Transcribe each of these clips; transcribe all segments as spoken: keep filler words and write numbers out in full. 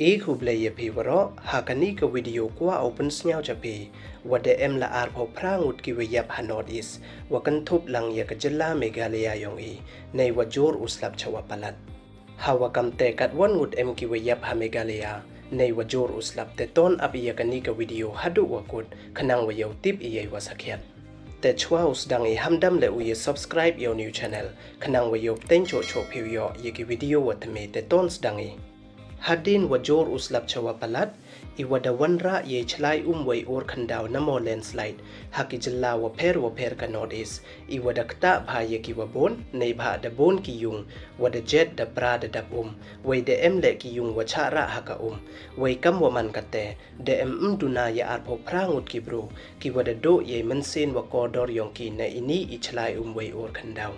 E khublei ya phi waroh, ha kani ka video kwah u pynsngew cha phi, wa da em la arphaw phra ngut ki wa yap ha North East, wa kynthup lang ya ka jylla Meghalaya yong i, nei wa jur u slap cha wa palat. Ha wa kam te katwon ngut em ki wa yap ha Meghalaya, nei wa jur u slap, te ton ap ya kani ka video haduh wa kut, khnang wa yow tip i yei wa sakhiat. Te chwa u sdang i, hamdam le u ya subscribe yow new channel, khnang wa yow pteng choh choh phi u yoh ya ki video wa thymme, te ton sdang i. Hadien wa jur u slap cha wa palat, i wa da wanrah yei chlai um wei ur khyndaw namo landslide, ha ki jylla wa pher wa pher ka North East, i wa da ktah bha ya ki wa bun, nei bha da bun ki yung, wa da jet da pra da dap um, wei da em le ki yung wa chah rah ha ka um, wei kam wa man kate, da em ym duna ya arphaw phra ngut ki bru, ki wa da duh yei mynsiem wa kordor yong ki na ini i chlai um wei ur khyndaw.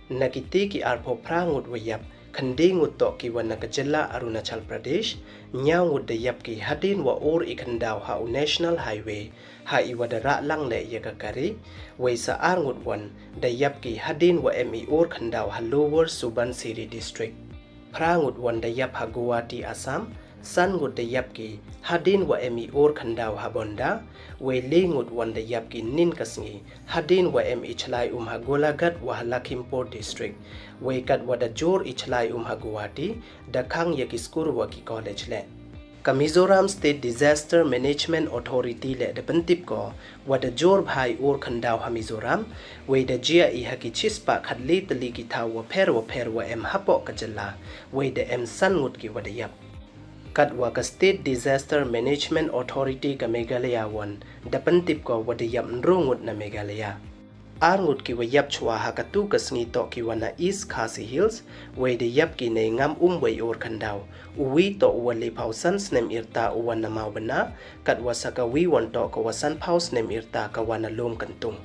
Na kiti ki arphaw phra ngut wa yap, khyndai ngut toh ki wa na ka jylla Arunachal Pradesh, nyaw ngut da yap ki hadien wa ur i khyndaw ha u National Highway, ha i wa da rah lang le ya ka kari, wei sa ar ngut won da yap ki hadien wa em i ur khyndaw ha Lower Subansiri District. Phra ngut won da yap ha Guwahati, Assam, san ngut da yap ki hadien wa em i ur khyndaw ha Bonda, wei le ngut won da yap ki nin ka sngi hadien wa em i chlai um ha Golaghat wa ha Lakhimpur District, wei kat wa da jur i chlai um ha Guwahati, da khang ya ki skur wa ki college le. Ka Mizoram State Disaster Management Authority le da pyntip ko, wa da jur bha i ur khyndaw ha Mizoram, wei da jia i ha ki chispah khatle tylli ki thaw wa pher wa pher wa em hapoh ka jylla, wei da em san ngut ki wa da yap. Kat wa ka State Disaster Management Authority ka Meghalaya won da pyntip ko wa da yap ynru ngut na Meghalaya. Ar ngut ki wa yap chwa ha katu ka sngi toh ki wa na East Khasi Hills, wei da yap ki nei ngam um wei ur khyndaw. U wi toh u wa lephaw san snem irta, u wa na Mawbynna, kat wa sa ka wi won toh ka wa sanphaw snem irta, ka wa na Lumkyntung.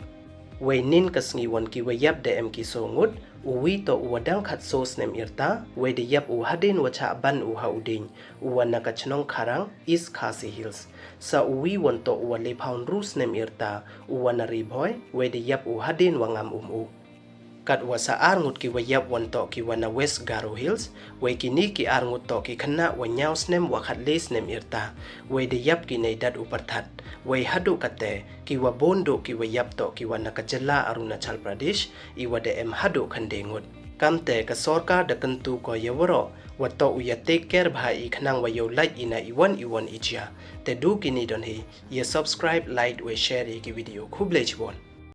Wei nin ka sngi won ki wa yap da em ki so ngut, u wi toh u wa dang khatso snem irta, wei da yap u hadien wa chah ban u ha u dieng, u wa na ka chnong Kharang, East Khasi Hills. Sa u wi won toh u wa lephaw ynru snem irta, u wa na Ri Bhoi, wei da yap u hadien wa ngam um u. Kat wa sa ar ngut ki wa yap won toh ki wa na West Garo Hills, wei kini ki ar ngut toh ki khynnah wa nyaw snem wa khatle snem irta, wei da yap ki nei dat u pyrthat. Wei haduh kate, ki wa bun duh ki wa yap toh ki wa na ka jylla Arunachal Pradesh, i wa da em haduh khyndai ngut. Kamte ka sorkar da kyntu ko ya waroh, wa toh u ya take care bha i khnang wa yow lait i na iwon iwon i jia. Te du kini don hi, ya subscribe, like, wei share ya ki video. Khublei chibun.